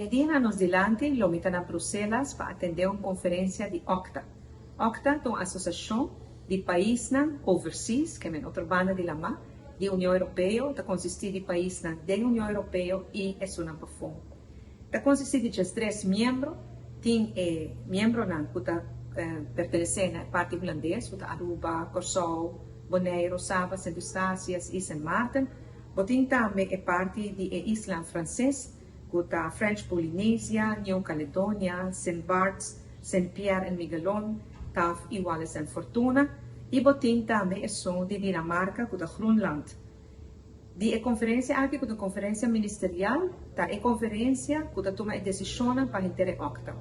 E dianan nos dilanti lo mi ta na Bruselas pa atendé un konferensia di OCTA. OCTA ta un asosiashon di paisnan overseas, ke men otro banda di lamá, di Union Europeo, ta konsistí di paisnan den Union Europeo i esunnan pafó. Ta konsistí di 13 miembro, tin e miembronan ku ta pertenesé na e parti hulandes, ku ta Aruba, Kòrsou, Boneiru, Saba, Sint Eustatius i Sint Maarten. Bo tin tambe e parti di e islan franses, ku ta French Polynesia, New Caledonia, Sint Barts, Sint Pierre en Miquelon, Taf i Wallis en Fortuna, i bo tin tambe esun di Dinamarka ku ta Groenland. Di e konferensia aki ku ta konferensia ministerial ta e konferensia ku ta tuma e desishonnan pa henter e OCTA.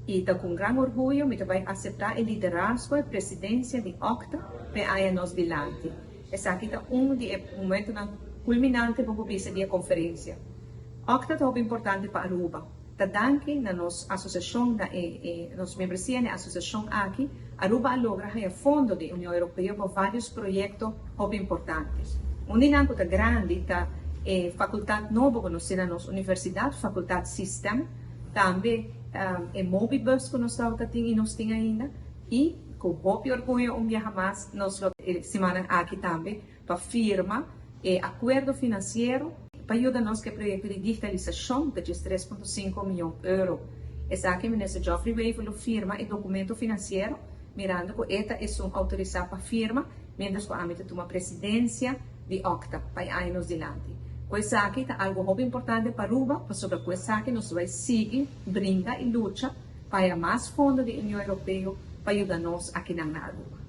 I ta ku un gran orguyo mi ta bai aseptá e liderazgo e presidensia di OCTA pa e aña nos dilanti. Esaki ta un di e momentonan kulminante pa por bisa di e konferensia. OCTA ta hopi importante pa Aruba. Ta danki na nos asosiashon, na e nos membresia na e asosiashon aki, Aruba a logra haña fondo di Union Europeo pa varios proyekto hopi importante. Un di nan ku ta grandi ta e fakultat nobo ku nos tin na nos universidat, Fakultat System, tambe e Mobibus ku nos tabata tin i nos tin ainda, i ku hopi orguyo un biaha mas nos lo e simannan aki tambe pa firma e akuerdo finansiero pa yuda nos ku e proyekto di digitalisashon ta 13.5 mion euro. Esaki Minister Geoffrey Wever lo firma e dokumento finansiero mirando ku e ta esun outorisá pa firma miéntras ku ami ta tuma presidensia di OCTA pa e aña nos dilanti. Ku esaki ta algu hopi importante pa Aruba pasobra ku esaki nos lo bai sigui bringa i lucha pa haya mas fondo di Union Europeo pa yuda nos akinan na Aruba.